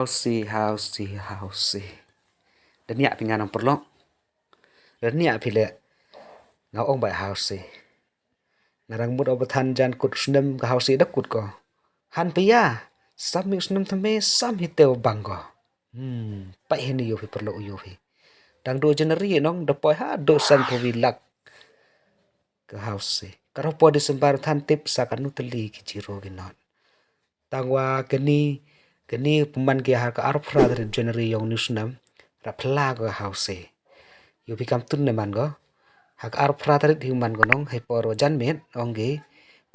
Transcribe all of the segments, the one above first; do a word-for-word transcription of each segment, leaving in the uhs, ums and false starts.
Housie, housie, housie. Da niah phi nga nong pyrlok. Da niah phi le. Nga ong bai housie. Nga rang mut o bathan jan kut snem ka housie da kut ko. Han phi ya. Sam mi snem thymme, sam hi te bang ko. Hmm, pait hini yoh phi pyrlok yoh phi. Dang du January nong da poi ha du san phaw wi lak. Ka housie. Ka ro poi December than tip sa ka nu tylli ki zero ki not. Tang wa kani, kani pynman ki ha ka arphaw phra tarik January yong ni u snem, rap phla ko ka housie. Yoh phi kam tun ne man ko. Ha ka arphaw phra tarik hi man ko nong, hei por wa jan miet, ong ki,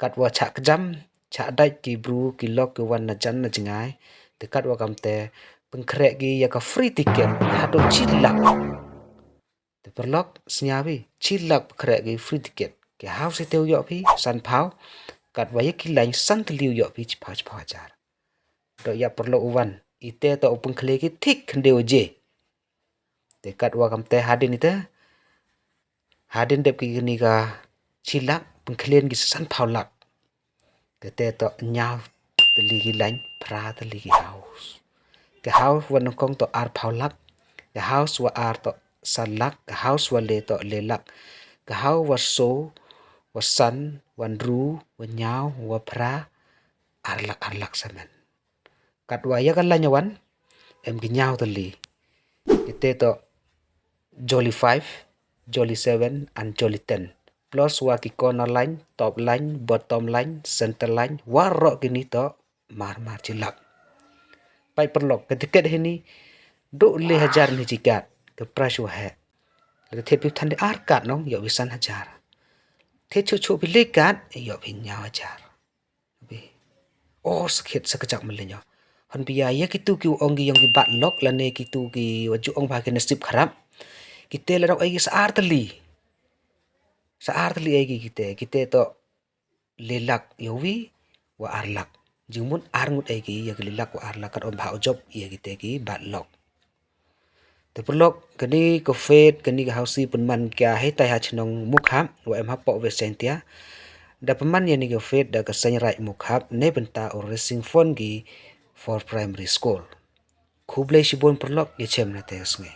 kat wa chah kjam, chah dait ki bru, ki lok, ki wan na jan na jngai, te kat wa kam te, pynkhreh ki ya ka free ticket, hadooh chi lak. Te pyrlok, sñiaw phi, chi lak pynkhreh ki free ticket. Ki housie te u yoh phi, san phaw, kat wa ya ki lain san tylli u yoh phi, chi phaw, chi phaw hajar. Dooh ya pyrlok u wan, i te toh u pynkhle ki thik khynde waje. Te kat wa kam te hadien i te, hadien dep ki kani ka chi lak, pynkhle ki san phaw lak. Te te toh ñiaw tylli ki lain, phra tylli ki house. Ka house wa nyngkong toh arphaw lak, ka house wa ar toh san lak, ka house wa le toh le lak, ka house wa soo, wa san, wa ynru, wa ñiaw, wa phra, ar lak, ar lak samen. Kat wa ya ka lain wan, em ki ñiaw tylli. Ki te toh Jolly five, Jolly seven and Jolly ten. Plus wa ki corner line, top line, bottom line, center line, waroh kini toh mar mar chi lak. Pait pyrlok, ka ticket hini, du le hajar ni chi kat, ka price wa heh. Lada thied phi than de ar kat nong, yoh phi san hajar. Thied chuh chuh phi le kat, yoh phi ñiaw hajar. Bi. O, sakhiat sa kjak maliñ o. Hon phi ya, ya kitu ki ong ki yong ki bad luck, lane kitu ki wa ju ong bha ki nasib kharap. Kite la dok ai ki sa ar tylli. Sa ar tylli ai ki kite, kite toh le lak yoh wi, wa ar lak. Jingmut ar ngut ai ki, ya ki le lak wa ar lak kat ong bha u jop, ya kite ki bad luck. Te pyrlok, kani ka fete, kani ka housie pynman ka hei tai ha chnong Mukhap, wa em hapoh West Jaintia. Da pynman ya ni ka fete, da ka seng raij Mukhap, ne bynta u raising fund ki for primary school. Khublei chibun pyrlok, ya chem na te sngi.